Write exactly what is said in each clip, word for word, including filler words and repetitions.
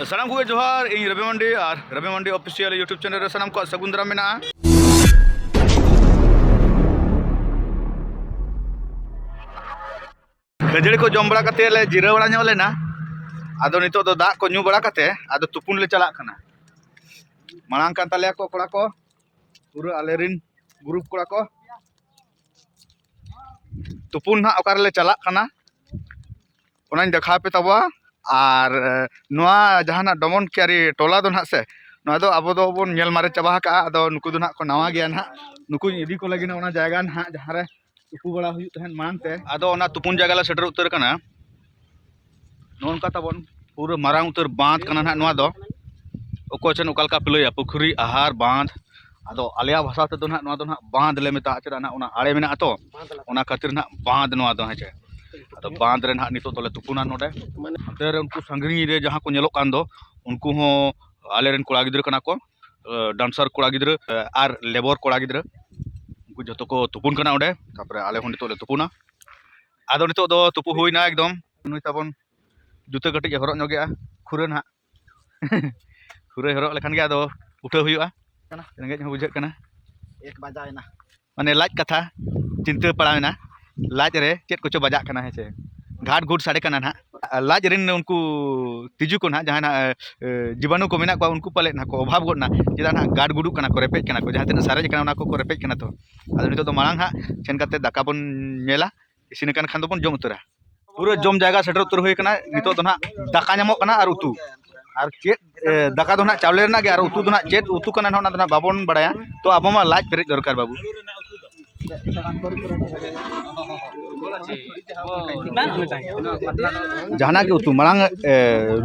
ᱥᱟᱱᱟᱢ ᱠᱚᱜᱮ ᱡᱚᱦᱟᱨ, ᱤᱧ ᱨᱚᱵᱤ ᱢᱟᱱᱰᱤ ᱟᱨ ᱨᱚᱵᱤ ᱢᱟᱱᱰᱤ ᱚᱯᱷᱤᱥᱤᱭᱟᱞ YouTube ᱪᱮᱱᱮᱞ ᱨᱮ ᱥᱟᱱᱟᱢ ᱠᱚᱣᱟᱜ ᱥᱟᱹᱜᱩᱱ ᱫᱟᱨᱟᱢ ᱢᱮᱱᱟᱜᱼᱟ᱾ ᱠᱷᱟᱹᱡᱟᱹᱲᱤ ᱠᱚ ᱡᱚᱢ ᱵᱟᱲᱟ ᱠᱟᱛᱮ ᱞᱮ ᱡᱤᱨᱟᱹᱣ ᱵᱟᱲᱟ ᱧᱚᱜ ᱞᱮᱱᱟ᱾ ᱟᱫᱚ ᱱᱤᱛᱚᱜ ᱫᱚ ᱫᱟᱜ ᱠᱚ ᱧᱩ ᱵᱟᱲᱟ ᱠᱟᱛᱮ ᱟᱫᱚ ᱛᱩᱯᱩᱱ ᱞᱮ ᱪᱟᱞᱟᱜ ᱠᱟᱱᱟ᱾ ᱢᱟᱲᱟᱝ ᱠᱟᱱ ᱛᱟᱞᱮᱭᱟ ᱠᱚ ᱠᱚᱲᱟ ᱠᱚ, ᱯᱩᱨᱟᱹ ᱟᱞᱮ ᱨᱮᱱ ᱜᱨᱩᱯ ᱠᱚᱲᱟ ᱠᱚ᱾ ᱛᱩᱯᱩᱱ ᱱᱟᱦᱟᱜ ᱚᱠᱟ ᱨᱮᱞᱮ ᱪᱟᱞᱟᱜ ᱠᱟᱱᱟ ᱚᱱᱟᱧ ᱫᱮᱠᱷᱟᱣ ᱯᱮ ᱛᱟᱵᱚᱣᱟ᱾ ᱟᱨ ᱱᱚᱣᱟ ᱡᱟᱦᱟᱱᱟᱜ ᱰᱚᱢᱚᱱ ᱠᱤᱭᱟᱨᱤ ᱴᱚᱞᱟ ᱫᱚ ᱱᱟᱦᱟᱜ ᱥᱮ, ᱱᱚᱣᱟ ᱫᱚ ᱟᱵᱚ ᱫᱚᱵᱚᱱ ᱧᱮᱞ ᱢᱟᱨᱮ ᱪᱟᱵᱟ ᱟᱠᱟᱜᱼᱟ᱾ ᱟᱫᱚ ᱱᱩᱠᱩ ᱫᱚ ᱱᱟᱦᱟᱜ ᱠᱚ ᱱᱟᱣᱟ ᱜᱮᱭᱟ ᱱᱟᱦᱟᱜ᱾ ᱱᱩᱠᱩᱧ ᱤᱫᱤ ᱠᱚ ᱞᱟᱹᱜᱤᱫ ᱚᱱᱟ ᱡᱟᱭᱜᱟ ᱱᱟᱦᱟᱜ ᱡᱟᱦᱟᱸ ᱨᱮ ᱛᱩᱯᱩ ᱵᱟᱲᱟ ᱦᱩᱭᱩᱜ ᱛᱟᱦᱮᱸᱫ ᱢᱟᱲᱟᱝ ᱛᱮ᱾ ᱟᱫᱚ ᱚᱱᱟ ᱛᱩᱯᱩᱱ ᱡᱟᱭᱜᱟ ᱞᱮ ᱥᱮᱴᱮᱨ ᱩᱛᱟᱹᱨ ᱠᱟᱱᱟ᱾ ᱱᱚᱜᱼᱚ ᱱᱚᱝᱠᱟ ᱛᱟᱵᱚᱱ ᱯᱩᱨᱟᱹ ᱢᱟᱨᱟᱝ ᱩᱛᱟᱹᱨ ᱵᱟᱸᱫᱷ ᱠᱟᱱᱟ ᱱᱟᱦᱟᱜ ᱱᱚᱣᱟ ᱫᱚ᱾ ᱚᱠᱚᱭ ᱪᱚ ᱚᱠᱟ ᱞᱮᱠᱟ ᱯᱮ ᱞᱟᱹᱭᱟ, ᱯᱩᱠᱷᱨᱤ, ᱟᱦᱟᱨ, ᱵᱟᱸᱫᱷ᱾ ᱟᱫᱚ ᱟᱞᱮᱭᱟᱜ ᱵᱷᱟᱥᱟ ᱛᱮᱫᱚ ᱱᱟᱦᱟᱜ ᱱᱚᱣᱟ ᱫᱚ ᱱᱟᱦᱟᱜ ᱵᱟᱸᱫᱷ ᱞᱮ ᱢᱮᱛᱟᱜᱼᱟ, ᱪᱮᱫᱟᱜ ᱱᱟᱦᱟᱜ ᱚᱱᱟ ᱟᱲᱮ ᱢᱮᱱᱟᱜᱼᱟ ᱛᱚ, ᱚᱱᱟ ᱠᱷᱟᱹᱛᱤᱨ ᱱᱟᱦᱟᱜ ᱵᱟᱸᱫᱷ ᱱᱚᱣᱟ ᱫᱚ, ᱦᱮᱸ ᱪᱮ᱾ ᱟᱫᱚ ᱵᱟᱸᱫᱷ ᱨᱮ ᱱᱟᱦᱟᱜ ᱱᱤᱛᱚᱜ ᱫᱚᱞᱮ ᱛᱩᱯᱩᱱᱟ ᱱᱚᱰᱮ᱾ ᱦᱟᱱᱛᱮ ᱨᱮ ᱩᱱᱠᱩ ᱥᱟᱺᱜᱤᱧ ᱨᱮ ᱡᱟᱦᱟᱸ ᱠᱚ ᱧᱮᱞᱚᱜ ᱠᱟᱱ ᱫᱚ, ᱩᱱᱠᱩ ᱦᱚᱸ ᱟᱞᱮ ᱨᱮᱱ ᱠᱚᱲᱟ ᱜᱤᱫᱽᱨᱟᱹ ᱠᱟᱱᱟ ᱠᱚ, ᱰᱟᱱᱥᱟᱨ ᱠᱚᱲᱟ ᱜᱤᱫᱽᱨᱟᱹ ᱟᱨ ᱞᱮᱵᱚᱨ ᱠᱚᱲᱟ ᱜᱤᱫᱽᱨᱟᱹ᱾ ᱩᱱᱠᱩ ᱡᱚᱛᱚ ᱠᱚ ᱛᱩᱯᱩᱱ ᱠᱟᱱᱟ ᱚᱸᱰᱮ, ᱛᱟᱨᱯᱚᱨᱮ ᱟᱞᱮ ᱦᱚᱸ ᱱᱤᱛᱚᱜ ᱞᱮ ᱛᱩᱯᱩᱱᱟ᱾ ᱟᱫᱚ ᱱᱤᱛᱚᱜ ᱫᱚ ᱛᱩᱯᱩ ᱦᱩᱭᱱᱟ ᱮᱠᱫᱚᱢ᱾ ᱱᱩᱭ ᱛᱟᱵᱚᱱ ᱡᱩᱛᱟᱹ ᱠᱟᱹᱴᱤᱡ ᱮ ᱦᱚᱨᱚᱜ ᱧᱚᱜᱮᱜᱼᱟ, ᱠᱷᱩᱨᱟᱹ ᱱᱟᱦᱟᱜ᱾ ᱠᱷᱩᱨᱟᱹᱭ ᱦᱚᱨᱚᱜ ᱞᱮᱠᱷᱟᱱ ᱜᱮ ᱟᱫᱚ ᱩᱴᱷᱟᱹᱣ ᱦᱩᱭᱩᱜᱼᱟ᱾ ᱨᱮᱸᱜᱮᱡ ᱦᱚᱸ ᱵᱩᱡᱷᱟᱹᱜ ᱠᱟᱱᱟ᱾ ᱮᱠ ᱵᱟᱡᱟᱣ ᱮᱱᱟ᱾ ᱢᱟᱱᱮ ᱞᱟᱡ ᱠᱟᱛᱷᱟ ᱪᱤᱱᱛᱟᱹ ᱯᱟᱲᱟᱣ ᱮᱱᱟ, ᱞᱟᱡ ᱨᱮ ᱪᱮᱫ ᱠᱚᱪᱚ ᱵᱟᱡᱟᱜ ᱠᱟᱱᱟ, ᱦᱮᱸ ᱥᱮ᱾ ᱜᱷᱟᱴ ᱜᱷᱩᱴ ᱥᱟᱰᱮ ᱠᱟᱱᱟ ᱱᱟᱦᱟᱜ᱾ ᱞᱟᱡ ᱨᱮᱱ ᱩᱱᱠᱩ ᱛᱤᱡᱩ ᱠᱚ ᱱᱟᱦᱟᱜ, ᱡᱟᱦᱟᱸ ᱱᱟᱦᱟᱜ, ᱮ, ᱡᱤᱵᱟᱱᱩ ᱠᱚ ᱢᱮᱱᱟᱜ ᱠᱚᱣᱟ, ᱩᱱᱠᱩ ᱯᱟᱞᱮᱫ ᱱᱟᱦᱟᱜ ᱠᱚ ᱚᱵᱷᱟᱵᱽ ᱜᱚᱫ ᱱᱟ, ᱪᱮᱫᱟᱜ ᱱᱟᱦᱟᱜ ᱜᱟᱰ ᱜᱩᱰᱩᱜ ᱠᱟᱱᱟ ᱠᱚ, ᱨᱮᱯᱮᱡ ᱠᱟᱱᱟ ᱠᱚ, ᱡᱟᱦᱟᱸ ᱛᱤᱱᱟᱹᱜ ᱥᱟᱨᱮᱡ ᱠᱟᱱᱟ ᱚᱱᱟ ᱠᱚᱠᱚ ᱨᱮᱯᱮᱡ ᱠᱟᱱᱟ᱾ ᱛᱚ ᱟᱫᱚ ᱱᱤᱛᱚᱜ ᱫᱚ ᱢᱟᱲᱟᱝ ᱦᱟᱸᱜ ᱥᱮᱱ ᱠᱟᱛᱮ ᱫᱟᱠᱟ ᱵᱚᱱ ᱧᱮᱞᱟ, ᱤᱥᱤᱱ ᱟᱠᱟᱱ ᱠᱷᱟᱱ ᱫᱚᱵᱚᱱ ᱡᱚᱢ ᱩᱛᱟᱹᱨᱟ᱾ ᱯᱩᱨᱟᱹ ᱡᱚᱢ ᱡᱟᱭᱜᱟ ᱥᱮᱴᱮᱨ ᱩᱛᱟᱹᱨ ᱦᱩᱭ ᱟᱠᱟᱱᱟ᱾ ᱱᱤᱛᱚᱜ ᱫᱚ ᱱᱟᱦᱟᱜ ᱫᱟᱠᱟ ᱧᱟᱢᱚᱜ ᱠᱟᱱᱟ ᱟᱨ ᱩᱛᱩ, ᱟᱨ ᱪᱮᱫ, ᱮ, ᱫᱟᱠᱟ ᱫᱚ ᱱᱟᱦᱟᱜ ᱪᱟᱣᱞᱮ ᱨᱮᱱᱟᱜ ᱜᱮ, ᱟᱨ ᱩᱛᱩ ᱫᱚ ᱱᱟᱦᱟᱜ ᱪᱮᱫ ᱩᱛᱩ ᱠᱟᱱᱟ ᱱᱟᱦᱟᱜ ᱚᱱᱟ ᱫᱚ ᱱᱟᱦᱟᱜ ᱵᱟᱵᱚᱱ ᱵᱟᱲᱟᱭᱟ᱾ ᱛᱚ ᱟᱵᱚ ᱢᱟ ᱞᱟᱡ ᱯᱮᱨᱮᱡ ᱫᱚᱨᱠᱟᱨ ᱵᱟᱹᱵᱩ᱾ ᱡᱟᱦᱟᱱᱟᱜ ᱜᱮ ᱩᱛᱩ ᱢᱟᱲᱟᱝ, ᱮ,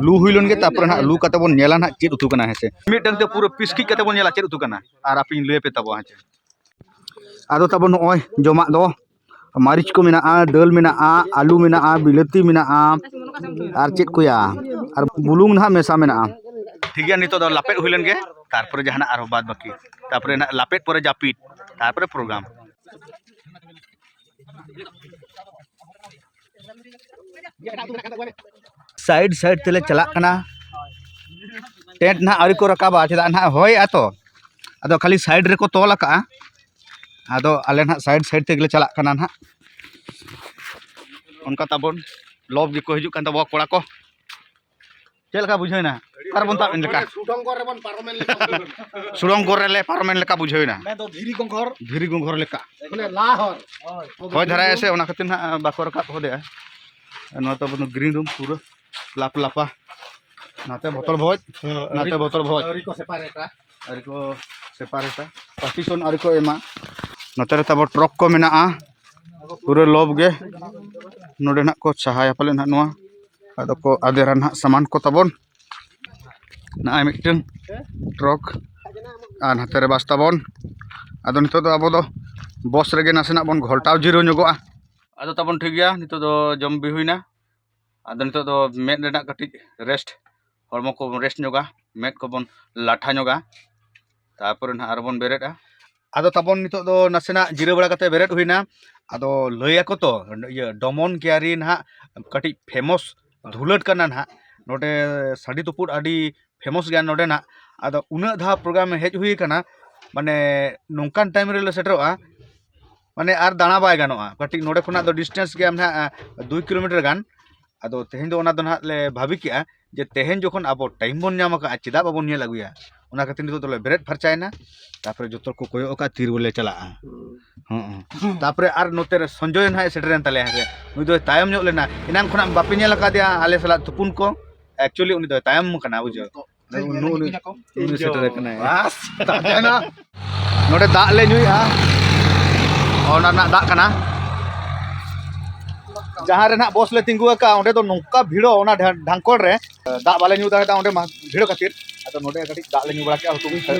ᱞᱩ ᱦᱩᱭ ᱞᱮᱱ ᱜᱮ, ᱛᱟᱨᱯᱚᱨᱮ ᱱᱟᱦᱟᱜ ᱞᱩ ᱠᱟᱛᱮ ᱵᱚᱱ ᱧᱮᱞᱟ ᱱᱟᱦᱟᱜ ᱪᱮᱫ ᱩᱛᱩ ᱠᱟᱱᱟ, ᱦᱮᱸ ᱥᱮ᱾ ᱢᱤᱫᱴᱟᱝ ᱛᱮ ᱯᱩᱨᱟᱹ ᱯᱤᱥᱠᱤᱡ ᱠᱟᱛᱮ ᱵᱚᱱ ᱧᱮᱞᱟ ᱪᱮᱫ ᱩᱛᱩ ᱠᱟᱱᱟ, ᱟᱨ ᱟᱯᱮᱧ ᱞᱟᱹᱭ ᱟᱯᱮ ᱛᱟᱵᱚ, ᱦᱮᱸ ᱥᱮ᱾ ᱟᱫᱚ ᱛᱟᱵᱚᱱ ᱱᱚᱜᱼᱚᱭ ᱡᱚᱢᱟᱜ ᱫᱚ ᱢᱟᱹᱨᱤᱪ ᱠᱚ ᱢᱮᱱᱟᱜᱼᱟ, ᱫᱟᱹᱞ ᱢᱮᱱᱟᱜᱼᱟ, ᱟᱹᱞᱩ ᱢᱮᱱᱟᱜᱼᱟ, ᱵᱤᱞᱟᱹᱛᱤ ᱢᱮᱱᱟᱜᱼᱟ, ᱟᱨ ᱪᱮᱫ ᱠᱚᱭᱟ, ᱟᱨ ᱵᱩᱞᱩᱝ ᱱᱟᱦᱟᱜ ᱢᱮᱥᱟ ᱢᱮᱱᱟᱜᱼᱟ᱾ ᱴᱷᱤᱠ ᱜᱮᱭᱟ, ᱱᱤᱛᱚᱜ ᱫᱚ ᱞᱟᱯᱮᱫ ᱦᱩᱭ ᱞᱮᱱ ᱜᱮ, ᱛᱟᱨᱯᱚᱨᱮ ᱡᱟᱦᱟᱱᱟᱜ ᱟᱨᱦᱚᱸ ᱵᱟᱫ ᱵᱟᱹᱠᱤ, ᱛᱟᱨᱯᱚᱨᱮ ᱱᱟᱦᱟᱜ ᱞᱟᱯᱮᱫ ᱯᱚᱨᱮ ᱡᱟᱹᱯᱤᱫ, ᱛᱟᱨᱯᱚᱨᱮ ᱯᱨᱳᱜᱨᱟᱢ᱾ ᱥᱟᱭᱤᱰ ᱥᱟᱭᱤᱰ ᱛᱮᱞᱮ ᱪᱟᱞᱟᱜ ᱠᱟᱱᱟ᱾ ᱴᱮᱱᱴ ᱱᱟᱦᱟᱜ ᱟᱹᱣᱨᱤ ᱠᱚ ᱨᱟᱠᱟᱵᱟ, ᱪᱮᱫᱟᱜ ᱱᱟᱦᱟᱜ ᱦᱚᱭᱮᱜᱼᱟ ᱛᱚ᱾ ᱟᱫᱚ ᱠᱷᱟᱹᱞᱤ ᱥᱟᱭᱤᱰ ᱨᱮᱠᱚ ᱛᱚᱞ ᱟᱠᱟᱜᱼᱟ᱾ ᱟᱫᱚ ᱟᱞᱮ ᱱᱟᱦᱟᱜ ᱥᱟᱭᱤᱰ ᱥᱟᱭᱤᱰ ᱛᱮᱜᱮᱞᱮ ᱪᱟᱞᱟᱜ ᱠᱟᱱᱟ ᱱᱟᱦᱟᱜ᱾ ᱚᱱᱠᱟ ᱛᱟᱵᱚᱱ ᱞᱚᱵ ᱜᱮᱠᱚ ᱦᱤᱡᱩᱜ ᱠᱟᱱ ᱛᱟᱵᱚᱱᱟ ᱠᱚᱲᱟ ᱠᱚ᱾ ᱪᱮᱫ ᱞᱮᱠᱟ ᱵᱩᱡᱷᱟᱹᱣᱮᱱᱟ? ᱚᱠᱟ ᱨᱮᱵᱚᱱ ᱛᱟᱵ ᱮᱱ ᱞᱮᱠᱟ? ᱥᱩᱰᱚᱝᱜᱚ ᱨᱮᱵᱚᱱ ᱯᱟᱨᱚᱢᱮᱱ ᱞᱮᱠᱟ᱾ ᱥᱩᱰᱚᱝᱜᱚ ᱨᱮᱞᱮ ᱯᱟᱨᱚᱢᱮᱱ ᱞᱮᱠᱟ ᱵᱩᱡᱷᱟᱹᱣᱮᱱᱟ᱾ ᱢᱮᱱᱫᱚ ᱫᱷᱤᱨᱤ ᱜᱚᱸᱜᱷᱚᱨ᱾ ᱫᱷᱤᱨᱤ ᱜᱚᱸᱜᱷᱚᱨ ᱞᱮᱠᱟ᱾ ᱢᱟᱱᱮ ᱞᱟ ᱦᱚᱨ᱾ ᱦᱚᱭ ᱫᱷᱟᱨᱟᱭᱟ ᱥᱮ, ᱚᱱᱟ ᱠᱷᱟᱹᱛᱤᱨ ᱱᱟᱦᱟᱜ ᱵᱟᱠᱚ ᱨᱟᱠᱟᱵ ᱦᱚᱫᱮᱜᱼᱟ᱾ ᱱᱚᱣᱟ ᱛᱟᱵᱚᱱ ᱫᱚ ᱜᱨᱤᱱ ᱨᱩᱢ ᱯᱩᱨᱟᱹ ᱞᱟᱯ ᱞᱟᱯᱟ᱾ ᱱᱟᱛᱮ ᱵᱚᱛᱚᱞ ᱵᱷᱚᱡᱽ, ᱦᱮᱸ, ᱱᱟᱛᱮ ᱟᱹᱣᱨᱤ, ᱵᱚᱛᱚᱞ ᱵᱷᱚᱡᱽ᱾ ᱟᱹᱣᱨᱤ ᱠᱚ ᱥᱮᱯᱟᱨᱮᱴᱟ᱾ ᱟᱹᱣᱨᱤ ᱠᱚ ᱥᱮᱯᱟᱨᱮᱴᱟ, ᱯᱟᱨᱴᱤᱥᱚᱱ ᱟᱹᱣᱨᱤ ᱠᱚ ᱮᱢᱟ᱾ ᱱᱚᱛᱮ ᱨᱮ ᱛᱟᱵᱚ ᱴᱨᱚᱠ ᱠᱚ ᱢᱮᱱᱟᱜᱼᱟ, ᱯᱩᱨᱟᱹ ᱞᱚᱵ ᱜᱮ᱾ ᱱᱚᱰᱮ ᱱᱟᱦᱟᱜ ᱠᱚ ᱥᱟᱦᱟᱭᱟ ᱯᱟᱞᱮ ᱱᱟᱦᱟᱜ ᱱᱚᱣᱟ᱾ ᱟᱫᱚ ᱠᱚ ᱟᱫᱮᱨᱟ ᱱᱟᱦᱟᱜ ᱥᱟᱢᱟᱱ ᱠᱚ ᱛᱟᱵᱚᱱ᱾ ᱱᱚᱜᱼᱚᱭ ᱢᱤᱫᱴᱟᱝ ᱴᱨᱚᱠ ᱟᱨ ᱱᱟᱛᱮ ᱨᱮ ᱵᱟᱥ ᱛᱟᱵᱚᱱ᱾ ᱟᱫᱚ ᱱᱤᱛᱚᱜ ᱫᱚ ᱟᱵᱚ ᱫᱚ ᱵᱚᱥ ᱨᱮᱜᱮ ᱱᱟᱥᱮᱱᱟᱜ ᱵᱚᱱ ᱜᱷᱚᱞᱴᱟᱣ ᱡᱤᱨᱟᱹᱣ ᱧᱚᱜᱚᱜᱼᱟ᱾ ᱟᱫᱚ ᱛᱟᱵᱚᱱ ᱴᱷᱤᱠ ᱜᱮᱭᱟ, ᱱᱤᱛᱚᱜ ᱫᱚ ᱡᱚᱢ ᱵᱤ ᱦᱩᱭᱱᱟ᱾ ᱟᱫᱚ ᱱᱤᱛᱚᱜ ᱫᱚ ᱢᱮᱫ ᱨᱮᱱᱟᱜ ᱠᱟᱹᱴᱤᱡ ᱨᱮᱥᱴ, ᱦᱚᱲᱢᱚ ᱠᱚ ᱨᱮᱥᱴ ᱧᱚᱜᱟ, ᱢᱮᱫ ᱠᱚᱵᱚᱱ ᱞᱟᱴᱷᱟ ᱧᱚᱜᱟ, ᱛᱟᱨᱯᱚᱨᱮ ᱱᱟᱦᱟᱜ ᱟᱨᱚ ᱵᱚᱱ ᱵᱮᱨᱮᱫᱼᱟ᱾ ᱟᱫᱚ ᱛᱟᱵᱚᱱ ᱱᱤᱛᱚᱜ ᱫᱚ ᱱᱟᱥᱮᱱᱟᱜ ᱡᱤᱨᱟᱹᱣ ᱵᱟᱲᱟ ᱠᱟᱛᱮ ᱵᱮᱨᱮᱫ ᱦᱩᱭᱱᱟ᱾ ᱟᱫᱚ ᱞᱟᱹᱭ ᱟᱠᱚ ᱛᱚ, ᱤᱭᱟᱹ, ᱰᱚᱢᱚᱱ ᱠᱮᱭᱟᱨᱤ ᱱᱟᱦᱟᱜ ᱠᱟᱹᱴᱤᱡ ᱯᱷᱮᱢᱚᱥ ᱫᱷᱩᱞᱟᱹᱴ ᱠᱟᱱᱟ ᱱᱟᱦᱟᱜ᱾ ᱱᱚᱰᱮ ᱥᱟᱺᱰᱤ ᱛᱩᱯᱩᱫ ᱟᱹᱰᱤ ᱯᱷᱮᱢᱚᱥ ᱜᱮᱭᱟ ᱱᱚᱰᱮᱱᱟᱜ᱾ ᱟᱫᱚ ᱩᱱᱟᱹᱜ ᱫᱷᱟᱣ ᱯᱨᱳᱜᱨᱟᱢ ᱦᱮᱡ ᱦᱩᱭ ᱠᱟᱱᱟ, ᱢᱟᱱᱮ ᱱᱚᱝᱠᱟᱱ ᱴᱟᱭᱤᱢ ᱨᱮᱞᱮ ᱥᱮᱴᱮᱨᱚᱜᱼᱟ, ᱢᱟᱱᱮ ᱟᱨ ᱫᱟᱬᱟ ᱵᱟᱭ ᱜᱟᱱᱚᱜᱼᱟ᱾ ᱠᱟᱹᱴᱤᱡ ᱱᱚᱰᱮ ᱠᱷᱚᱱᱟᱜ ᱫᱚ ᱰᱤᱥᱴᱮᱱᱥ ᱜᱮᱭᱟ ᱱᱟᱦᱟᱜ, ᱟᱸ, ᱫᱩᱭ ᱠᱤᱞᱳᱢᱤᱴᱟᱨ ᱜᱟᱱ᱾ ᱟᱫᱚ ᱛᱮᱦᱮᱧ ᱫᱚ ᱚᱱᱟ ᱫᱚ ᱱᱟᱦᱟᱜ ᱞᱮ ᱵᱷᱟᱵᱤ ᱠᱮᱜᱼᱟ ᱡᱮ ᱛᱮᱦᱮᱧ ᱡᱚᱠᱷᱚᱱ ᱟᱵᱚ ᱴᱟᱭᱤᱢ ᱵᱚᱱ ᱧᱟᱢ ᱟᱠᱟᱫᱼᱟ, ᱪᱮᱫᱟᱜ ᱵᱟᱵᱚᱱ ᱧᱮᱞ ᱟᱹᱜᱩᱭᱟ? ᱚᱱᱟ ᱠᱷᱟᱹᱛᱤᱨ ᱱᱤᱛᱚᱜ ᱫᱚᱞᱮ ᱵᱮᱨᱮᱫ ᱯᱷᱟᱨᱪᱟᱭᱮᱱᱟ᱾ ᱛᱟᱨᱯᱚᱨᱮ ᱡᱚᱛᱚ ᱠᱚ ᱠᱚᱭᱚᱜ ᱟᱠᱟᱫ ᱛᱤ ᱨᱮᱵᱚᱞᱮ ᱪᱟᱞᱟᱜᱼᱟ᱾ ᱦᱚᱸ᱾ ᱛᱟᱨᱯᱚᱨᱮ ᱟᱨ ᱱᱚᱛᱮ ᱨᱮ ᱥᱚᱧᱡᱚᱭ ᱱᱟᱦᱟᱜ ᱮ ᱥᱮᱴᱮᱨᱮᱱ ᱛᱟᱞᱮᱭᱟ᱾ ᱦᱮᱸᱥᱮ, ᱱᱩᱭ ᱫᱚᱭ ᱛᱟᱭᱚᱢ ᱧᱚᱜ ᱞᱮᱱᱟ, ᱮᱱᱟᱝ ᱠᱷᱚᱱᱟᱜ ᱵᱟᱯᱮ ᱧᱮᱞ ᱟᱠᱟᱫᱮᱭᱟ ᱟᱞᱮ ᱥᱟᱞᱟᱜ ᱛᱩᱯᱩᱱ ᱠᱚ᱾ ᱮᱠᱪᱩᱭᱮᱞᱤ ᱩᱱᱤ ᱫᱚᱭ ᱛᱟᱭᱚᱢ ᱠᱟᱱᱟ, ᱵᱩᱡᱷᱟᱹᱣ᱾ ᱱᱩᱜᱼᱩ ᱱᱩᱜᱼᱩ ᱱᱩᱭ, ᱱᱩᱜᱼᱩ ᱱᱩᱭ ᱥᱮᱴᱮᱨ ᱟᱠᱟᱱᱟᱭ᱾ ᱵᱟᱥ, ᱛᱟᱦᱮᱱᱟ᱾ ᱱᱚᱰᱮ ᱫᱟᱜ ᱞᱮ ᱧᱩᱭᱮᱜᱼᱟ, ᱚᱱᱟ ᱨᱮᱱᱟᱜ ᱫᱟᱜ ᱠᱟᱱᱟ᱾ ᱡᱟᱦᱟᱸ ᱨᱮ ᱱᱟᱜ ᱵᱚᱥ ᱞᱮ ᱛᱤᱸᱜᱩ ᱟᱠᱟᱫᱼᱟ, ᱚᱸᱰᱮ ᱫᱚ ᱱᱚᱝᱠᱟ ᱵᱷᱤᱲᱚᱜ, ᱚᱱᱟ ᱰᱷᱟ-, ᱰᱷᱟᱝᱠᱚᱲ ᱨᱮ ᱫᱟᱜ ᱵᱟᱞᱮ ᱧᱩ ᱫᱟᱲᱮᱭᱟᱫᱟ ᱚᱸᱰᱮ ᱢᱟ ᱵᱷᱤᱲ ᱠᱷᱟᱹᱛᱤᱨ᱾ ᱟᱫᱚ ᱱᱚᱰᱮ ᱠᱟᱹᱴᱤᱡ ᱫᱟᱜ ᱞᱮ ᱧᱩ ᱵᱟᱲᱟ ᱠᱮᱜᱼᱟ, ᱦᱩᱛᱩᱢ,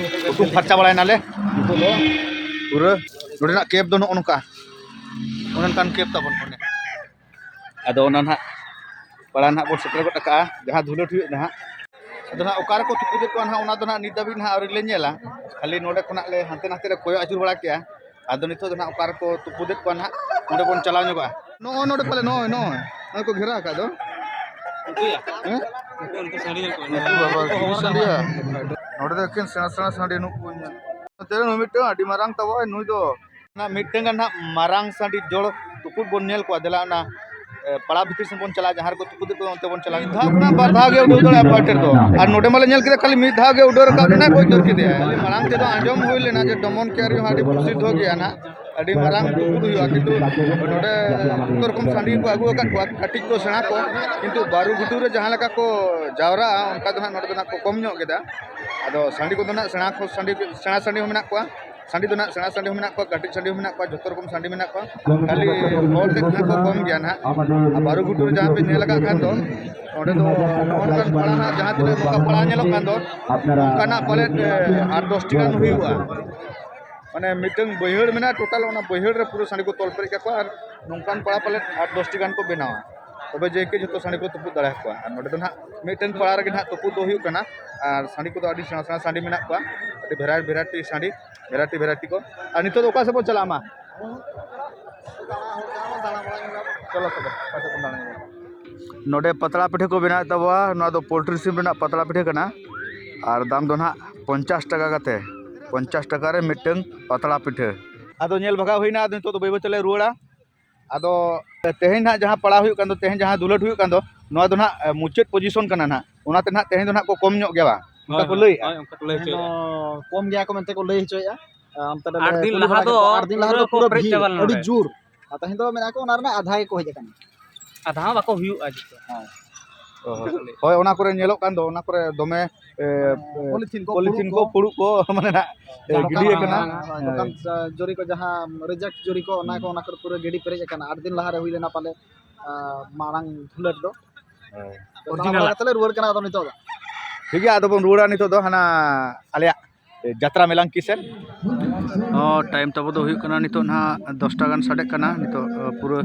ᱦᱩᱛᱩᱢ ᱯᱷᱟᱨᱪᱟ ᱵᱟᱲᱟᱭᱮᱱᱟᱞᱮ᱾ ᱱᱤᱛᱚᱜ ᱫᱚ ᱯᱩᱨᱟᱹ ᱱᱚᱰᱮᱱᱟᱜ ᱠᱮᱯ ᱫᱚ ᱱᱚᱜᱼᱚ ᱱᱚᱝᱠᱟ, ᱚᱱᱮ ᱚᱱᱠᱟᱱ ᱠᱮᱯ ᱛᱟᱵᱚᱱ ᱚᱸᱰᱮ᱾ ᱟᱫᱚ ᱚᱱᱟ ᱱᱟᱦᱟᱜ ᱯᱟᱲᱟ ᱱᱟᱦᱟᱜ ᱵᱚᱱ ᱥᱮᱴᱮᱨ ᱜᱚᱫ ᱟᱠᱟᱜᱼᱟ, ᱡᱟᱦᱟᱸ ᱫᱷᱩᱞᱟᱹᱴ ᱦᱩᱭᱩᱜ ᱱᱟᱦᱟᱜ᱾ ᱟᱫᱚ ᱱᱟᱦᱟᱜ ᱚᱠᱟ ᱨᱮᱠᱚ ᱛᱩᱯᱩᱫᱮᱫ ᱠᱚᱣᱟ ᱱᱟᱦᱟᱜ, ᱚᱱᱟ ᱫᱚ ᱱᱟᱦᱟᱜ ᱱᱤᱛ ᱫᱷᱟᱹᱵᱤᱡ ᱱᱟᱦᱟᱜ ᱟᱹᱣᱨᱤ ᱞᱮ ᱧᱮᱞᱟ᱾ ᱠᱷᱟᱹᱞᱤ ᱱᱚᱰᱮ ᱠᱷᱚᱱᱟᱜ ᱞᱮ ᱦᱟᱱᱛᱮ ᱱᱟᱛᱮ ᱞᱮ ᱠᱚᱭᱚᱜ ᱟᱹᱪᱩᱨ ᱵᱟᱲᱟ ᱠᱮᱜᱼᱟ᱾ ᱟᱫᱚ ᱱᱤᱛᱚᱜ ᱫᱚ ᱱᱟᱦᱟᱜ ᱚᱠᱟ ᱨᱮᱠᱚ ᱛᱩᱯᱩᱫᱮᱫ ᱠᱚᱣᱟ ᱱᱟᱦᱟᱜ, ᱚᱸᱰᱮ ᱵᱚᱱ ᱪᱟᱞᱟᱣ ᱧᱚᱜᱚᱜᱼᱟ᱾ ᱱᱚᱜᱼᱚᱭ ᱱᱚᱰᱮ ᱯᱟᱞᱮ, ᱱᱚᱜᱼᱚᱭ, ᱱᱚᱜᱼᱚᱭ, ᱱᱚᱜᱼᱚᱭ ᱠᱚ ᱜᱷᱮᱨᱟ ᱟᱠᱟᱫ ᱫᱚ᱾ ᱦᱮᱸ? ᱩᱱᱠᱩ ᱵᱟᱵᱟ ᱜᱮᱠᱚ ᱥᱟᱺᱰᱤᱭᱟ᱾ ᱱᱚᱰᱮ ᱫᱚ ᱮᱠᱮᱱ ᱥᱮᱬᱟ ᱥᱮᱬᱟ ᱥᱟᱺᱰᱤ ᱱᱩᱠᱩ ᱧᱮᱞ᱾ ᱱᱚᱛᱮ ᱨᱮ ᱢᱤᱫᱴᱟᱝ ᱟᱹᱰᱤ ᱢᱟᱨᱟᱝ ᱛᱟᱵᱚ ᱱᱩᱭ ᱫᱚ᱾ ᱚᱱᱟ ᱢᱤᱫᱴᱟᱝ ᱜᱟᱱ ᱦᱟᱸᱜ ᱢᱟᱨᱟᱝ ᱥᱟᱺᱰᱤ ᱡᱚᱲ ᱛᱩᱯᱩᱫ ᱵᱚᱱ ᱧᱮᱞ ᱠᱚᱣᱟ᱾ ᱫᱮᱞᱟ ᱚᱱᱟ, ᱮ, ᱯᱟᱲᱟ ᱵᱷᱤᱛᱤᱨ ᱥᱮᱱ ᱵᱚᱱ ᱪᱟᱞᱟᱜᱼᱟ, ᱡᱟᱦᱟᱸ ᱨᱮᱠᱚ ᱛᱩᱯᱩᱫᱮᱫ ᱠᱚᱣᱟ ᱚᱱᱛᱮ ᱵᱚᱱ ᱪᱟᱞᱟᱜᱼᱟ᱾ ᱢᱤᱫ ᱫᱷᱟᱣ ᱠᱷᱚᱱᱟᱜ ᱵᱟᱨ ᱫᱷᱟᱣ ᱜᱮ ᱩᱰᱟᱹᱣ ᱫᱟᱲᱮᱭᱟᱜᱼᱟ ᱯᱟᱴᱮᱨ ᱫᱚ᱾ ᱟᱨ ᱱᱚᱰᱮ ᱢᱟᱞᱮ ᱧᱮᱞ ᱠᱮᱫᱟ ᱠᱷᱟᱹᱞᱤ ᱢᱤᱫ ᱫᱷᱟᱣ ᱜᱮ ᱩᱰᱟᱹᱣ ᱨᱟᱠᱟᱵ ᱮᱱᱟᱭ, ᱜᱚᱡ ᱫᱟᱹᱲ ᱠᱮᱫᱮᱭᱟᱭ᱾ ᱟᱹᱞᱤᱧ ᱢᱟᱲᱟᱝ ᱛᱮᱫᱚ ᱟᱸᱡᱚᱢ ᱦᱩᱭ ᱞᱮᱱᱟ ᱡᱮ ᱰᱚᱢᱚᱱ ᱠᱮᱭᱟᱨᱤ ᱦᱚᱸ ᱟᱹᱰᱤ ᱯᱨᱚᱥᱤᱫᱷᱚ ᱜᱮᱭᱟ ᱱᱟᱦᱟᱜ, ᱟᱹᱰᱤ ᱢᱟᱨᱟᱝ ᱛᱩᱯᱩᱫ ᱦᱩᱭᱩᱜᱼᱟ, ᱠᱤᱱᱛᱩ ᱱᱚᱰᱮ ᱡᱚᱛᱚ ᱨᱚᱠᱚᱢ ᱥᱟᱺᱰᱤ ᱠᱚ ᱟᱹᱜᱩ ᱟᱠᱟᱫ ᱠᱚᱣᱟ, ᱠᱟᱹᱴᱤᱡ ᱠᱚ ᱥᱮᱬᱟ ᱠᱚ, ᱠᱤᱱᱛᱩ ᱵᱟᱹᱨᱩ ᱜᱷᱩᱴᱩ ᱨᱮ ᱡᱟᱦᱟᱸ ᱞᱮᱠᱟ ᱠᱚ ᱡᱟᱣᱨᱟᱜᱼᱟ ᱚᱱᱠᱟ ᱫᱚ ᱱᱟᱦᱟᱜ ᱱᱚᱰᱮ ᱫᱚ ᱱᱟᱦᱟᱜ ᱠᱚ ᱠᱚᱢ ᱧᱚᱜ ᱠᱮᱫᱟ᱾ ᱟᱫᱚ ᱥᱟᱺᱰᱤ ᱠᱚᱫᱚ ᱱᱟᱦᱟᱜ ᱥᱮᱬᱟ ᱠᱚ ᱥᱟᱺᱰᱤ, ᱥᱮᱬᱟ ᱥᱟᱺᱰᱤ ᱦᱚᱸ ᱢᱮᱱᱟᱜ ᱠᱚᱣᱟ, ᱥᱟᱺᱰᱤ ᱫᱚ ᱱᱟᱦᱟᱜ ᱥᱮᱬᱟ ᱥᱟᱺᱰᱤ ᱦᱚᱸ ᱢᱮᱱᱟᱜ ᱠᱚᱣᱟ, ᱠᱟᱹᱴᱤᱡ ᱥᱟᱺᱰᱤ ᱦᱚᱸ ᱢᱮᱱᱟᱜ ᱠᱚᱣᱟ, ᱡᱚᱛᱚ ᱨᱚᱠᱚᱢ ᱥᱟᱺᱰᱤ ᱢᱮᱱᱟᱜ ᱠᱚᱣᱟ᱾ ᱠᱷᱟᱹᱞᱤ ᱦᱚᱲ ᱛᱮ ᱠᱷᱟᱱ ᱠᱚ ᱠᱚᱢ ᱜᱮᱭᱟ ᱱᱟᱦᱟᱜ᱾ ᱟᱨ ᱵᱟᱹᱨᱩ ᱜᱷᱩᱴᱩ ᱨᱮ ᱡᱟᱦᱟᱸ ᱯᱮ ᱧᱮᱞ ᱟᱠᱟᱫ ᱠᱷᱟᱱ ᱫᱚ, ᱚᱸᱰᱮ ᱫᱚ ᱱᱚᱜᱼᱚ ᱱᱚᱝᱠᱟᱱ ᱯᱟᱲᱟ ᱱᱟᱦᱟᱜ ᱡᱟᱦᱟᱸ ᱛᱤᱱᱟᱹᱜ ᱱᱚᱝᱠᱟ ᱯᱟᱲᱟ ᱧᱮᱞᱚᱜ ᱠᱟᱱ ᱫᱚ, ᱚᱱᱠᱟᱱᱟᱜ ᱯᱟᱞᱮᱫ, ᱮ, ᱟᱴ ᱫᱚᱥᱴᱤ ᱜᱟᱱ ᱦᱩᱭᱩᱜᱼᱟ᱾ ᱢᱟᱱᱮ ᱢᱤᱫᱴᱟᱝ ᱵᱟᱹᱭᱦᱟᱹᱲ ᱢᱮᱱᱟᱜᱼᱟ, ᱴᱳᱴᱟᱞ ᱚᱱᱟ ᱵᱟᱹᱭᱦᱟᱹᱲ ᱨᱮ ᱯᱩᱨᱟᱹ ᱥᱟᱺᱰᱤ ᱠᱚ ᱛᱚᱞ ᱯᱮᱨᱮᱡ ᱠᱟᱠᱚᱣᱟ᱾ ᱟᱨ ᱱᱚᱝᱠᱟᱱ ᱯᱟᱲᱟ ᱯᱟᱞᱮᱫ ᱟᱴ ᱫᱚᱥᱴᱤ ᱜᱟᱱ ᱠᱚ ᱵᱮᱱᱟᱣᱟ, ᱛᱚᱵᱮ ᱡᱮ ᱠᱤ ᱡᱚᱛᱚ ᱥᱟᱺᱰᱤ ᱠᱚ ᱛᱩᱯᱩᱫ ᱫᱟᱲᱮᱭᱟᱠᱚᱣᱟ᱾ ᱟᱨ ᱱᱚᱰᱮ ᱫᱚ ᱱᱟᱦᱟᱜ ᱢᱤᱫᱴᱟᱝ ᱯᱟᱲᱟ ᱨᱮᱜᱮ ᱱᱟᱦᱟᱜ ᱛᱩᱯᱩᱫ ᱫᱚ ᱦᱩᱭᱩᱜ ᱠᱟᱱᱟ᱾ ᱟᱨ ᱥᱟᱺᱰᱤ ᱠᱚᱫᱚ ᱟᱹᱰᱤ ᱥᱮᱬᱟ ᱥᱮᱬᱟ ᱥᱟᱺᱰᱤ ᱢᱮᱱᱟᱜ ᱠᱚᱣᱟ, ᱟᱹᱰᱤ ᱵᱷᱮᱨᱟᱭ ᱵᱷᱮᱨᱟᱭᱴᱤ ᱥᱟᱺᱰᱤ, ᱵᱷᱮᱨᱟᱭᱴᱤ ᱵᱷᱮᱨᱟᱭᱴᱤ ᱠᱚ᱾ ᱟᱨ ᱱᱤᱛᱚᱜ ᱫᱚ ᱚᱠᱟ ᱥᱮᱫ ᱵᱚᱱ ᱪᱟᱞᱟᱜᱼᱟ ᱢᱟ? ᱪᱚᱞᱚ ᱛᱚᱵᱮ, ᱚᱠᱟ ᱥᱮᱫ ᱵᱚᱱ ᱫᱟᱬᱟᱱᱟ? ᱱᱚᱰᱮ ᱯᱟᱛᱲᱟ ᱯᱤᱴᱷᱟᱹ ᱠᱚ ᱵᱮᱱᱟᱣᱮᱫ ᱛᱟᱵᱚᱣᱟ᱾ ᱱᱚᱣᱟ ᱫᱚ ᱯᱳᱞᱴᱨᱤ ᱥᱤᱢ ᱨᱮᱱᱟᱜ ᱯᱟᱛᱲᱟ ᱯᱤᱴᱷᱟᱹ ᱠᱟᱱᱟ᱾ ᱟᱨ ᱫᱟᱢ ᱫᱚ ᱱᱟᱦᱟᱜ ᱯᱚᱧᱪᱟᱥ ᱴᱟᱠᱟ ᱠᱟᱛᱮ, ᱯᱚᱧᱪᱟᱥ ᱴᱟᱠᱟ ᱨᱮ ᱢᱤᱫᱴᱟᱝ ᱯᱟᱛᱲᱟ ᱯᱤᱴᱷᱟᱹ᱾ ᱟᱫᱚ ᱧᱮᱞ ᱵᱷᱟᱜᱟᱣ ᱦᱩᱭᱱᱟ, ᱟᱫᱚ ᱱᱤᱛᱚᱜ ᱫᱚ ᱵᱟᱹᱭ ᱵᱟᱹᱭ ᱛᱮᱞᱮ ᱨᱩᱣᱟᱹᱲᱟ᱾ ᱟᱫᱚ ᱛᱮᱦᱮᱧ ᱱᱟᱦᱟᱜ ᱡᱟᱦᱟᱸ ᱯᱟᱲᱟ ᱦᱩᱭᱩᱜ ᱠᱟᱱ ᱫᱚ, ᱛᱮᱦᱮᱧ ᱡᱟᱦᱟᱸ ᱫᱩᱞᱟᱹᱴ ᱦᱩᱭᱩᱜ ᱠᱟᱱ ᱫᱚ, ᱱᱚᱣᱟ ᱫᱚ ᱱᱟᱦᱟᱜ, ᱮ, ᱢᱩᱪᱟᱹᱫ ᱯᱚᱡᱤᱥᱚᱱ ᱠᱟᱱᱟ ᱱᱟᱦᱟᱜ, ᱚᱱᱟᱛᱮ ᱱᱟᱦᱟᱜ ᱛᱮᱦᱮᱧ ᱫᱚ ᱱᱟᱦᱟᱜ ᱠᱚ ᱠᱚᱢ ᱧᱚᱜ ᱜᱮᱭᱟ ᱵᱟᱝ? ᱚᱱᱠᱟ ᱦᱳᱭ, ᱠᱚ ᱦᱳᱭ, ᱞᱟᱹᱭᱮᱜᱼᱟ᱾ ᱦᱳᱭ, ᱚᱱᱠᱟ ᱠᱚ ᱞᱟᱹᱭ ᱛᱮᱦᱮᱧ ᱫᱚ ᱦᱚᱪᱚᱭᱮᱫᱼᱟ᱾ ᱠᱚᱢ ᱜᱮᱭᱟ ᱠᱚ ᱢᱮᱱᱛᱮ ᱠᱚ ᱞᱟᱹᱭ ᱦᱚᱪᱚᱭᱮᱫᱼᱟ᱾ ᱟᱨ ᱫᱤᱱ ᱞᱟᱦᱟ ᱫᱚ ᱯᱩᱨᱟᱹ ᱯᱩᱨᱟᱹ ᱵᱷᱤᱲ, ᱪᱟᱵᱟ ᱞᱮᱱᱟ ᱟᱹᱰᱤ ᱱᱚᱰᱮ᱾ ᱡᱳᱨ᱾ ᱟᱨ ᱛᱮᱦᱮᱧ ᱫᱚ ᱢᱮᱱᱟᱜ ᱠᱚ ᱚᱱᱟ ᱨᱮᱱᱟᱜ ᱟᱫᱷᱟ ᱜᱮᱠᱚ ᱦᱮᱡ ᱟᱠᱟᱱᱟ᱾ ᱟᱫᱷᱟ ᱦᱚᱸ ᱵᱟᱠᱚ ᱦᱩᱭᱩᱜᱼᱟ ᱡᱚᱛᱚ᱾ ᱦᱮᱸ᱾ ᱚ, ᱦᱳᱭ, ᱚᱱᱟ ᱠᱚᱨᱮ ᱧᱮᱞᱚᱜ ᱠᱟᱱ ᱫᱚ, ᱚᱱᱟ ᱠᱚᱨᱮ ᱫᱚᱢᱮ, ᱮ, ᱯᱚᱞᱤᱛᱷᱤᱱ ᱠᱚ, ᱯᱚᱞᱤᱛᱷᱤᱱ ᱯᱷᱩᱲᱩᱜ ᱠᱚ, ᱠᱚ᱾ ᱯᱷᱩᱲᱩᱜ ᱠᱚ, ᱢᱟᱱᱮ ᱱᱟᱜ, ᱮ, ᱡᱟᱦᱟᱸ ᱜᱤᱰᱤ ᱫᱚᱠᱟᱱ ᱟᱠᱟᱱᱟ᱾ ᱦᱳᱭ, ᱦᱳᱭ, ᱦᱮᱸ᱾ ᱫᱚᱠᱟᱱ, ᱟ, ᱡᱚᱨᱤ ᱠᱚ, ᱡᱟᱦᱟᱸ ᱨᱮᱡᱮᱠᱴ ᱡᱚᱨᱤ ᱠᱚ, ᱚᱱᱟ ᱠᱚ, ᱦᱩᱸ᱾ ᱚᱱᱟ ᱠᱚᱨᱮ ᱯᱩᱨᱟᱹ ᱜᱤᱰᱤ ᱯᱮᱨᱮᱡ ᱟᱠᱟᱱᱟ᱾ ᱟᱴ ᱫᱤᱱ ᱞᱟᱦᱟ ᱨᱮ ᱦᱩᱭ ᱞᱮᱱᱟ ᱯᱟᱞᱮ, ᱟ, ᱢᱟᱲᱟᱝ ᱫᱷᱩᱞᱟᱹᱴ ᱫᱚ᱾ ᱦᱳᱭ᱾ ᱛᱚ, ᱚᱨᱤᱡᱤᱱᱟᱞ᱾ ᱫᱟᱬᱟ ᱵᱟᱲᱟ ᱠᱟᱛᱮ ᱞᱮ ᱨᱩᱣᱟᱹᱲ ᱠᱟᱱᱟ ᱟᱫᱚ ᱱᱤᱛᱚᱜ ᱫᱚ᱾ ᱴᱷᱤᱠ ᱜᱮᱭᱟ, ᱟᱫᱚ ᱵᱚᱱ ᱨᱩᱣᱟᱹᱲᱟ ᱱᱤᱛᱚᱜ ᱫᱚ ᱦᱟᱱᱟ ᱟᱞᱮᱭᱟᱜ ᱡᱟᱛᱨᱟ ᱢᱮᱞᱟᱝ ᱠᱤ ᱥᱮᱫ᱾ ᱚ, ᱴᱟᱭᱤᱢ ᱛᱟᱵᱚ ᱫᱚ ᱦᱩᱭᱩᱜ ᱠᱟᱱᱟ ᱱᱤᱛᱚᱜ ᱱᱟᱦᱟᱜ ᱫᱚᱥᱴᱟ ᱜᱟᱱ ᱥᱟᱰᱮᱜ ᱠᱟᱱᱟ᱾ ᱱᱤᱛᱚᱜ, ᱚ, ᱯᱩᱨᱟᱹ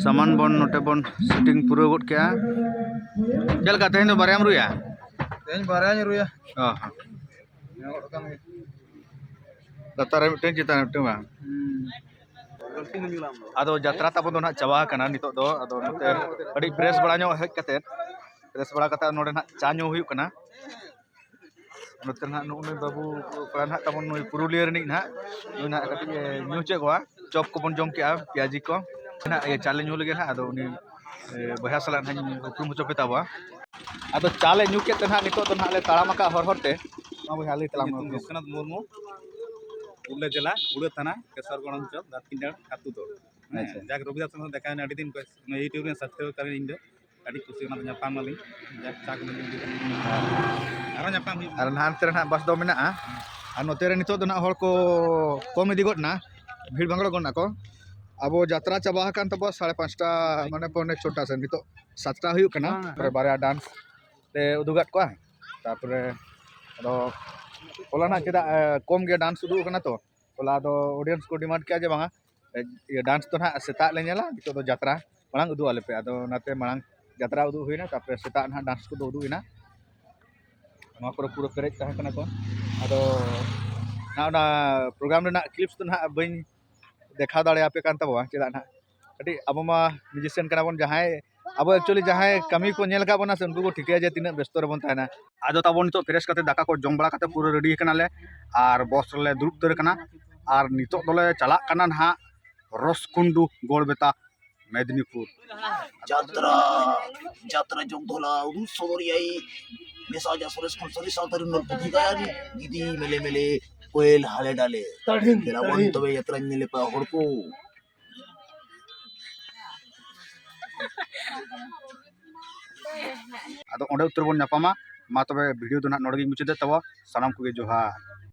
ᱥᱟᱢᱟᱱ ᱵᱚᱱ ᱱᱚᱛᱮ ᱵᱚᱱ ᱥᱮᱴᱤᱝ ᱯᱩᱨᱟᱹᱣ ᱜᱚᱫ ᱠᱮᱜᱼᱟ᱾ ᱪᱮᱫ ᱞᱮᱠᱟ ᱛᱮᱦᱮᱧ ᱫᱚ ᱵᱟᱨᱭᱟᱢ ᱨᱩᱭᱟ? ᱛᱮᱦᱮᱧ ᱵᱟᱨᱭᱟᱧ ᱨᱩᱭᱟ᱾ ᱚ, ᱦᱚᱸ᱾ ᱧᱟᱢᱚᱜ ᱠᱟᱱ ᱜᱮ᱾ ᱞᱟᱛᱟᱨ ᱨᱮ ᱢᱤᱫᱴᱟᱝ, ᱪᱮᱛᱟᱱ ᱨᱮ ᱢᱤᱫᱴᱟᱝ ᱵᱟᱝ? ᱦᱩᱸ᱾ ᱟᱫᱚ ᱡᱟᱛᱨᱟ ᱛᱟᱵᱚ ᱫᱚ ᱱᱟᱦᱟᱜ ᱪᱟᱵᱟ ᱟᱠᱟᱱᱟ ᱱᱤᱛᱚᱜ ᱫᱚ᱾ ᱟᱫᱚ ᱱᱚᱛᱮ ᱟᱹᱰᱤ ᱯᱷᱨᱮᱥ ᱵᱟᱲᱟ ᱧᱚᱜ ᱦᱮᱡ ᱠᱟᱛᱮᱫ ᱯᱷᱨᱮᱥ ᱵᱟᱲᱟ ᱠᱟᱛᱮ ᱱᱚᱰᱮ ᱱᱟᱦᱟᱜ ᱪᱟ ᱧᱩ ᱦᱩᱭᱩᱜ ᱠᱟᱱᱟ᱾ ᱱᱚᱛᱮ ᱱᱟᱦᱟᱜ ᱱᱩᱜᱼᱩ ᱱᱩᱭ ᱵᱟᱹᱵᱩ ᱠᱚᱲᱟ ᱱᱟᱦᱟᱜ ᱛᱟᱵᱚᱱ, ᱱᱩᱭ ᱯᱩᱨᱩᱞᱤᱭᱟᱹ ᱨᱤᱱᱤᱡ ᱱᱟᱦᱟᱜ, ᱱᱩᱭ ᱱᱟᱦᱟᱜ ᱠᱟᱹᱴᱤᱡ ᱮ ᱧᱩ ᱦᱚᱪᱚᱭᱮᱫ ᱠᱚᱣᱟ᱾ ᱪᱚᱯ ᱠᱚᱵᱚᱱ ᱡᱚᱢ ᱠᱮᱜᱼᱟ, ᱯᱮᱸᱭᱟᱡᱤ ᱠᱚ᱾ ᱱᱟᱦᱟᱜ ᱤᱭᱟᱹ ᱪᱟ ᱞᱮ ᱧᱩ ᱞᱮᱜᱮ ᱱᱟᱦᱟᱜ, ᱟᱫᱚ ᱩᱱᱤ ᱮ, ᱵᱚᱭᱦᱟ ᱥᱟᱞᱟᱜ ᱱᱟᱦᱟᱜ ᱤᱧ ᱩᱯᱨᱩᱢ ᱦᱚᱪᱚ ᱯᱮ ᱛᱟᱵᱚᱣᱟ᱾ ᱟᱫᱚ ᱪᱟ ᱞᱮ ᱧᱩ ᱠᱮᱫ ᱛᱮ ᱱᱟᱦᱟᱜ ᱱᱤᱛᱚᱜ ᱫᱚ ᱱᱟᱦᱟᱜ ᱞᱮ ᱛᱟᱲᱟᱢ ᱟᱠᱟᱫ ᱦᱚᱨ ᱦᱚᱨ ᱛᱮ᱾ ᱢᱟ ᱵᱚᱭᱦᱟ, ᱞᱟᱹᱭ ᱛᱟᱞᱟᱝ ᱢᱮ ᱧᱩᱛᱩᱢ᱾ ᱵᱤᱥᱥᱚᱱᱟᱛᱷ ᱢᱩᱨᱢᱩ, ᱩᱞᱞᱟ ᱡᱮᱞᱟ, ᱦᱩᱲᱟᱹ ᱛᱷᱟᱱᱟ, ᱠᱮᱥᱚᱨ ᱜᱚᱲᱚᱢ ᱪᱚᱠ, ᱫᱟᱛᱠᱤᱱᱰᱟᱹᱲ ᱟᱹᱛᱩ ᱫᱚ᱾ ᱦᱮᱸ, ᱟᱪᱪᱷᱟ᱾ ᱡᱟᱠ ᱨᱚᱵᱤᱫᱟᱥ ᱥᱟᱶ ᱫᱮᱠᱷᱟ ᱦᱩᱭᱱᱟ ᱟᱹᱰᱤ ᱫᱤᱱ ᱠᱷᱚᱱ, ᱱᱚᱣᱟ YouTube ᱨᱮ subscribe ᱠᱟᱫᱟᱞᱤᱧ ᱤᱧ ᱫᱚ᱾ ᱟᱹᱰᱤ ᱠᱩᱥᱤ ᱚᱱᱟ ᱫᱚ ᱧᱟᱯᱟᱢ ᱟᱹᱞᱤᱧ᱾ ᱡᱟᱠ ᱪᱟ ᱠᱚ ᱧᱩ ᱠᱟᱛᱮ᱾ ᱟᱨᱦᱚᱸ ᱧᱟᱯᱟᱢ ᱦᱩᱭᱩᱜᱼᱟ᱾ ᱟᱨ ᱱᱟᱦᱟᱱᱛᱮ ᱨᱮ ᱱᱟᱦᱟᱜ ᱵᱟᱥ ᱫᱚ ᱢᱮᱱᱟᱜᱼᱟ᱾ ᱟᱨ ᱱᱚᱛᱮ ᱨᱮ ᱱᱤᱛᱚᱜ ᱫᱚ ᱱᱟᱦᱟᱜ ᱦᱚᱲ ᱠᱚ ᱠᱚᱢ ᱤᱫᱤ ᱜᱚᱫ ᱮᱱᱟ, ᱵᱷᱤᱲ ᱵᱷᱟᱸᱜᱲᱚ ᱜᱚᱫ ᱱᱟᱠᱚ᱾ ᱟᱵᱚ ᱡᱟᱛᱨᱟ ᱪᱟᱵᱟ ᱟᱠᱟᱱ ᱛᱟᱵᱚᱣᱟ ᱥᱟᱲᱮ ᱯᱟᱸᱪᱴᱟ, ᱢᱟᱱᱮ ᱯᱚᱱᱮ ᱪᱷᱚᱴᱟ ᱥᱮᱫ᱾ ᱱᱤᱛᱚᱜ ᱥᱟᱛᱴᱟ ᱦᱩᱭᱩᱜ ᱠᱟᱱᱟ᱾ ᱦᱮᱸ᱾ ᱛᱟᱨᱯᱚᱨᱮ ᱵᱟᱨᱭᱟ dance ᱞᱮ ᱩᱫᱩᱜᱟᱫ ᱠᱚᱣᱟ᱾ ᱛᱟᱨᱯᱚᱨᱮ ᱟᱫᱚ ᱦᱚᱞᱟ ᱱᱟᱜ ᱪᱮᱫᱟᱜ, ᱮ, ᱠᱚᱢ ᱜᱮ dance ᱩᱫᱩᱜ ᱟᱠᱟᱱᱟ ᱛᱚ, ᱦᱚᱞᱟ ᱟᱫᱚ audience ᱠᱚ demand ᱠᱮᱜᱼᱟ ᱡᱮ ᱵᱟᱝᱟ, ᱮ, ᱤᱭᱟᱹ dance ᱫᱚ ᱱᱟᱦᱟᱜ ᱥᱮᱛᱟᱜ ᱞᱮ ᱧᱮᱞᱟ, ᱱᱤᱛᱚᱜ ᱫᱚ ᱡᱟᱛᱨᱟ ᱢᱟᱲᱟᱝ ᱩᱫᱩᱜ ᱟᱞᱮ ᱯᱮ᱾ ᱟᱫᱚ ᱚᱱᱟᱛᱮ ᱢᱟᱲᱟᱝ ᱡᱟᱛᱨᱟ ᱩᱫᱩᱜ ᱦᱩᱭᱱᱟ, ᱛᱟᱨᱯᱚᱨᱮ ᱥᱮᱛᱟᱜ ᱱᱟᱦᱟᱜ dance ᱠᱚᱫᱚ ᱩᱫᱩᱜ ᱮᱱᱟ᱾ ᱱᱚᱣᱟ ᱠᱚᱨᱮ ᱯᱩᱨᱟᱹ ᱯᱮᱨᱮᱡ ᱛᱟᱦᱮᱸ ᱠᱟᱱᱟ ᱠᱚ᱾ ᱟᱫᱚ ᱱᱟᱦᱟᱜ ᱚᱱᱟ program ᱨᱮᱱᱟᱜ clips ᱫᱚ ᱱᱟᱦᱟᱜ ᱵᱟᱹᱧ ᱫᱮᱠᱷᱟᱣ ᱫᱟᱲᱮᱭᱟᱯᱮ ᱠᱟᱱ ᱛᱟᱵᱚᱣᱟ, ᱪᱮᱫᱟᱜ ᱱᱟᱦᱟᱜ ᱠᱟᱹᱴᱤᱡ ᱟᱵᱚ ᱢᱟ musician ᱠᱟᱱᱟ ᱵᱚᱱ, ᱡᱟᱦᱟᱸᱭ ᱟᱵᱚ actually ᱡᱟᱦᱟᱸᱭ ᱠᱟᱹᱢᱤ ᱠᱚ ᱧᱮᱞ ᱟᱠᱟᱫ ᱵᱚᱱᱟ ᱥᱮ, ᱩᱱᱠᱩ ᱠᱚ ᱴᱷᱤᱠᱟᱹᱭᱟ ᱡᱮ ᱛᱤᱱᱟᱹᱜ ᱵᱮᱥᱛᱚ ᱨᱮᱵᱚᱱ ᱛᱟᱦᱮᱱᱟ᱾ ᱟᱫᱚ ᱛᱟᱵᱚᱱ ᱱᱤᱛᱚᱜ fresh ᱠᱟᱛᱮ ᱫᱟᱠᱟ ᱠᱚ ᱡᱚᱢ ᱵᱟᱲᱟ ᱠᱟᱛᱮ ᱯᱩᱨᱟᱹ ready ᱟᱠᱟᱱᱟᱞᱮ ᱟᱨ bus ᱨᱮᱞᱮ ᱫᱩᱲᱩᱵ ᱩᱛᱟᱹᱨ ᱟᱠᱟᱱᱟ᱾ ᱟᱨ ᱱᱤᱛᱚᱜ ᱫᱚᱞᱮ ᱪᱟᱞᱟᱜ ᱠᱟᱱᱟ ᱱᱟᱦᱟᱜ ᱨᱚᱥᱠᱩᱱᱰᱩ ᱜᱚᱲᱵᱮᱛᱟ ᱢᱮᱫᱽᱱᱤᱯᱩᱨ᱾ ᱡᱟᱛᱨᱟ, ᱡᱟᱛᱨᱟ ᱡᱚᱜᱽ ᱫᱷᱚᱞᱟ ᱩᱫᱩᱜ ᱥᱚᱫᱚᱨ ᱭᱟᱭ᱾ ᱢᱮᱥᱟ ᱡᱟ ᱥᱚᱨᱮᱥ ᱠᱷᱚᱱ ᱥᱚᱨᱮᱥ ᱥᱟᱶᱛᱟ ᱨᱤᱱ ᱱᱚᱞ ᱯᱩᱛᱷᱤ ᱜᱟᱭᱟᱱ, ᱜᱤᱫᱤ ᱢᱮᱞᱮ ᱢᱮᱞᱮ ᱠᱚᱭᱮᱞ ᱦᱟᱞᱮ ᱰᱟᱞᱮ᱾ ᱛᱟᱹᱲᱦᱤᱱ, ᱫᱮᱞᱟ ᱵᱚᱱ ᱛᱟᱹᱲᱦᱤᱱ᱾ ᱛᱚᱵᱮ ᱡᱟᱛᱨᱟᱧ ᱧᱮᱞᱮ ᱯᱮ ᱦᱚᱲ ᱠᱚ᱾ ᱟᱫᱚ ᱚᱸᱰᱮ ᱩᱛᱟᱹᱨ ᱵᱚᱱ ᱧᱟᱯᱟᱢᱟ᱾ ᱢᱟ ᱛᱚᱵᱮ video ᱫᱚ ᱱᱟᱦᱟᱜ ᱱᱚᱰᱮ ᱜᱤᱧ ᱢᱩᱪᱟᱹᱫᱮᱫ ᱛᱟᱵᱚ᱾ ᱥᱟᱱᱟᱢ ᱠᱚᱜᱮ ᱡᱚᱦᱟᱨ᱾